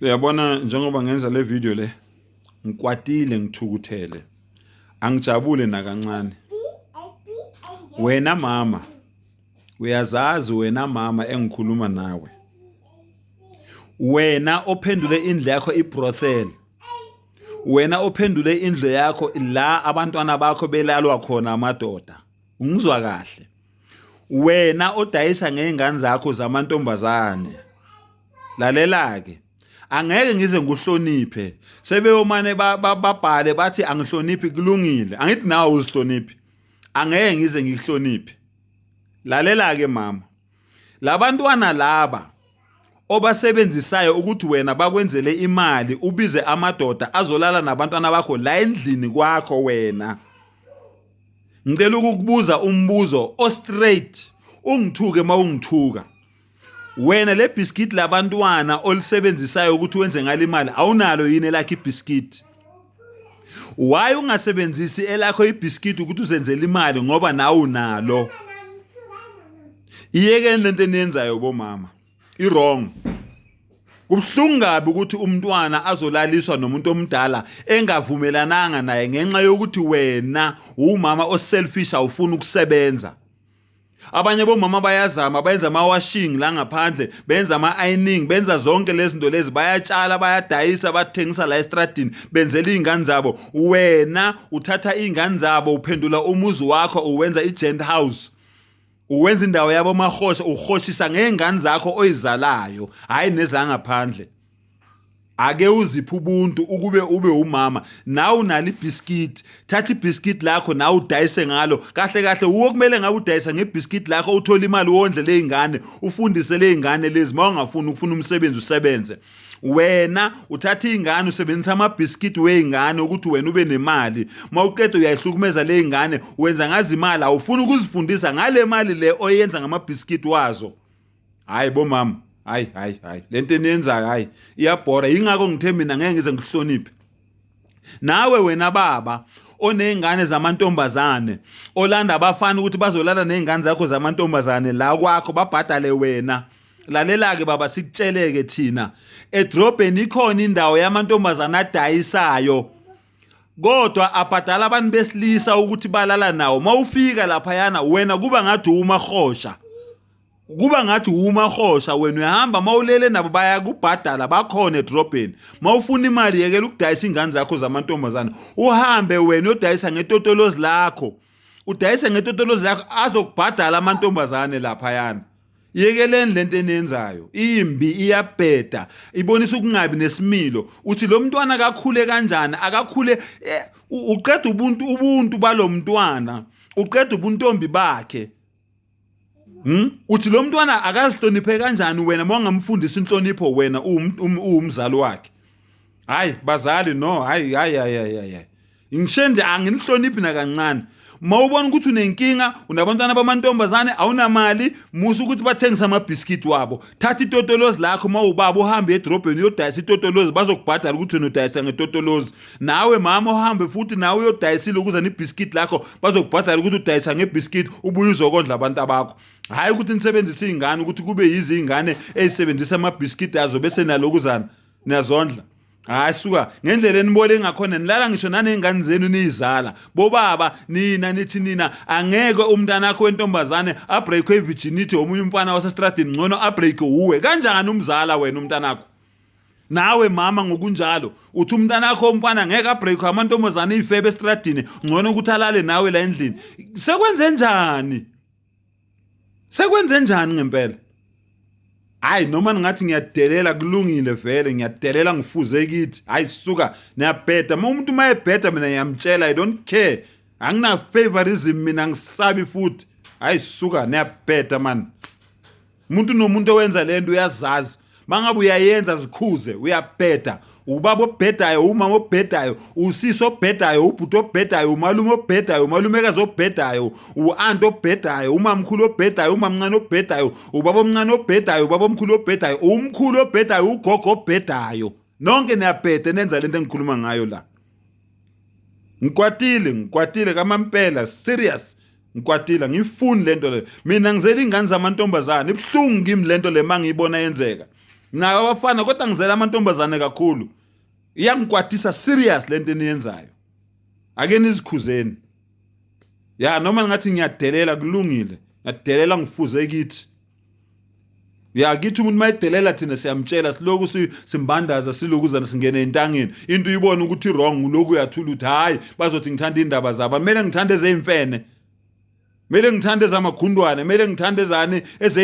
Uyabona njengoba ngenza le video le ngikwatile ngithukuthele angijabule nakancane. Wena mama uyazazi wena mama engikhuluma nawe. Wena ophendule indlu yakho ibrothel. Wena ophendule indlu yakho la abantwana bakho belalwa khona amadoda. Ungizwa kahle. Wena odayisa ngey'ngane zakho zamantombazane. Lalela-ke. Angeke ngize ngikuhloniphe. Sebeyomane babhale bathi angihloniphi kulungile. Angithi nawe uzihloniphi. Angeke ngize ngikuhloniphe. Lalela-ke mama. Labantwana laba obasebenzisayo ukuthi wena bakwenzele imali ubize amadoda azolala nabantwana bakho la endlini kwakho wena. Ngicela ukukubuza umbuzo o straight ungithuke mawungithuka. Wena le biscuit labantwana olisebenzisayo ukuthi wenze ngale imali awunalo yini elakhe ibiscuit? Why ungasebenzisi elakho ibiscuit ukuthi uzenzele imali ngoba nawe unalo? Iyekeni lento eniyenzayo bomama. I-wrong. Kubuhlungu kabi ukuthi umntwana azolaliswa nomuntu omdala engavumelananga naye ngenxa yokuthi wena umama oselfish awufuni ukusebenza. Abanye bomama bayazama bayenza ama-washing la ngaphandle benza ama-ironing benza zonke lezi zinto lezi bayatshala bayadayisa bathengisa la estradini benzela iy'ngane zabo. Wena uthatha iy'ngane zabo uphendula umuzi wakho uwenza i-gent house. Uwenza indawo yabo mahosha uhoshisa ngey'ngane zakho oyizalayo hhayi nezangaphandle. Ake uziphe ubuntu ukube ube umama nawe unalo ibhiskiti thatha ibhiskiti lakho nawe udayise ngalo kahle kahle wuwo kumele ngabe udayisa ngebhiskiti lakho uthole imali wondle ley'ngane ufundise ley'ngane lezi uma ungafuni ukufuna umsebenzi usebenze wena uthatha iy'ngane usebenzisa amabhiskiti wey'ngane ukuthi wena ube nemali uma uqeda uyayihlukumeza ley'ngane wenza ngazo imali awufuni ukuzifundisa ngale mali le oyenza ngamabhiskiti wazo. Hayi bomama, hayi hayi hayi lento eniyenzayo hayi iyabhora yingakho ngithe mina ngeke ngize ngihloniphe. Nawe wena baba oney'ngane zamantombazane olanda abafana ukuthi bazolala ney'ngane zakho zamantombazane la kwakho babhadale wena. Lalela-ke baba sikutsheleke thina edrobheni ikhona indawo yamantombazane adayisayo kodwa abhadala abantu besilisa ukuthi balala nawo. Mawufika laphayana wena kuba ngathi uwumahosha. Kuba ngathi uwumahosha wena uyahamba mawulele nabo bayakubhadala bakhona edrobheni. Mawufuna imali yekela ukudayisa ingane zakho zamantombazane uhambe wena uyodayisa ngetotolozi lakho. Udayise ngetotolozi lakho azokubhadala amantombazane laphayana. Yekeleni lento eniyenzayo imbi iyabheda ibonisa ukungabi nesimilo. Uthi lo mntwana akakhule kanjani akakhule eh, uqeda ubuntu ubuntu balomntwana uqeda ubuntombi bakhe. Hmm? Uthi lo mntwana akazihloniphe kanjani wena uma ungamfundisa inhlonipho wena uwumzali wakhe. Hayi bazali no hayi hayi hayi hayi. Ngishe nje anginihloniphi nakancane. Uma ubona ukuthi unenkinga unabantwana bamantombazane awunamali musa ukuthi bathengise amabhiskiti wabo. Thatha itotolozi lakho uma ubaba uhambe edrobheni uyodayisa itotolozi bazokubhadala ukuthi wena udayisa ngetotolozi. Nawe mama uhambe futhi nawe uyodayisile ukuze nebhiskiti lakho bazokubhadala ukuthi udayisa ngebhiskiti ubuye uzokondla abantu abakho. Hhayi ukuthi nisebenzise iy'ngane ukuthi kube yizi iy'ngane ey'sebenzisa amabhiskiti azo bese nalokuzana niyazondla. Hayi suka ngendlela enibole ngakhona nilala ngisho naney'ngane zenu niyizala. Bobaba nina nithi nina angeke umntanakho wentombazane abreakwe i-virginity omunye umfana wasestradini ngcono abreakwe wuwe. Kanjani umzala wena umntanakho? Nawe mama ngokunjalo uthi umntanakho umfana ngeke abreakwe amantombazane iy'febe estradini ngcono ukuthi alale nawe la endlini. Sekwenze njani? Sekwenze njani ngempela? Hayi noma ningathi ngiyadelela kulungile vele ngiyadelela ngifuze kithi. Hayi suka niyabheda uma umuntu uma ebheda mina ngiyamtshela I don't care. Angina favorism mina ngisabi futhi. Hayi suka niyabheda man. Umuntu nomuntu owenza lento uyazazi. Mangabe uyayenza zikhuze uyabheda. Ubaba obhedayo, umama obhedayo, usisi obhedayo, ubhuti obhedayo, umalume obhedayo, umalumekazi obhedayo, u-anti obhedayo, umamkhulu obhedayo, umamncane obhedayo, ubaba omncane obhedayo, ubaba omkhulu obhedayo, umkhulu obhedayo, ugogo obhedayo. Nonke niyabheda nenza lento engikhuluma ngayo la. Ngikwatile, ngikwatile kamampela, serious. Ngikwatile, angiyifuni lento le. Mina ngizela ingane zamantombazane, ibuhlungu kimi lento le mangiyibona yenzeka. Nabo abafana, kodwa ngizela amantombazane kakhulu. Iyangikwatisa serious lento eniyenzayo. Ake nizikhuzeni. Ya, noma ngathi ngiyadelela, kulungile, ngiyadelela, ngifuze kithi. Ya, kithi umuntu mayedelela thina siyamtshela, siloku simbandaza, silokuzana singene entangeni. Into uyibona ukuthi wrong, lokhu uyathula, uthi hayi, bazothi ngithanda indaba zabo. Kumele ngithande ezeyimfene, kumele ngithande ezamagundwane, kumele ngithande ezani eze